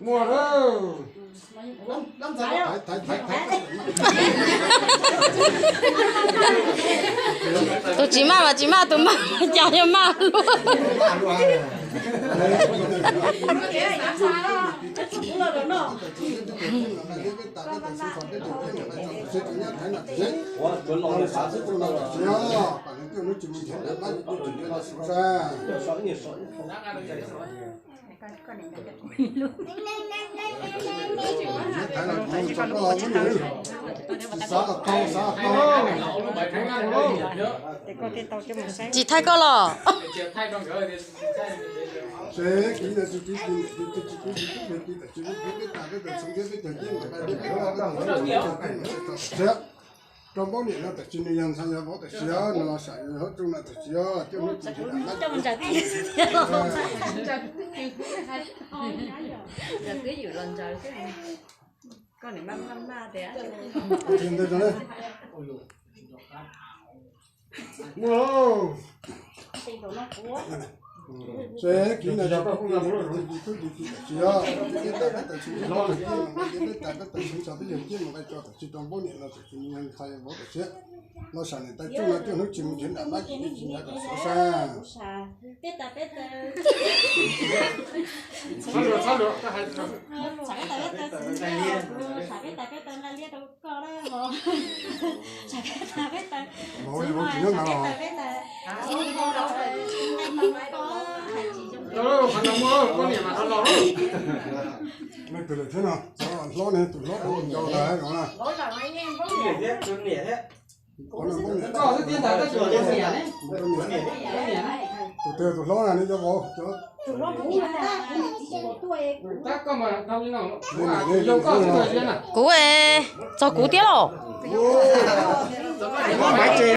Muaj lawm. Tus tsis maj mas tsis maj, tus maj cas yog maj luaj. Tsis thaij koj los? Rau npaub niam no tam sis nws yog ntxhais yog vauv tam sis os, nws los sam yus hauv rooj no tam sis os, coj hnub tsis nrhiav dam lab. Muaj lauj. Seb kiv no tsis tub tsis tub tsis tub tsis tam sis os, tub tsis teb peb tam sis, tub tsis teb peb tam peb tam sis, tso peb yawg ciaj mus nqaij tso tam sis, rau npaub niam no tam sis nws yog ntxhais yog vauv tam sis. Los sam niam tais tsuj no coj hnub tsis mus nrhiav dam lab, tsis nrhiav dam suav sab. Leej twg lawm thiab no, hlob ne, tus hlob tus nraug lawm no na. Tus twg tus hlob na, neb cov vauv? Kuv es, txog kuv thiab los?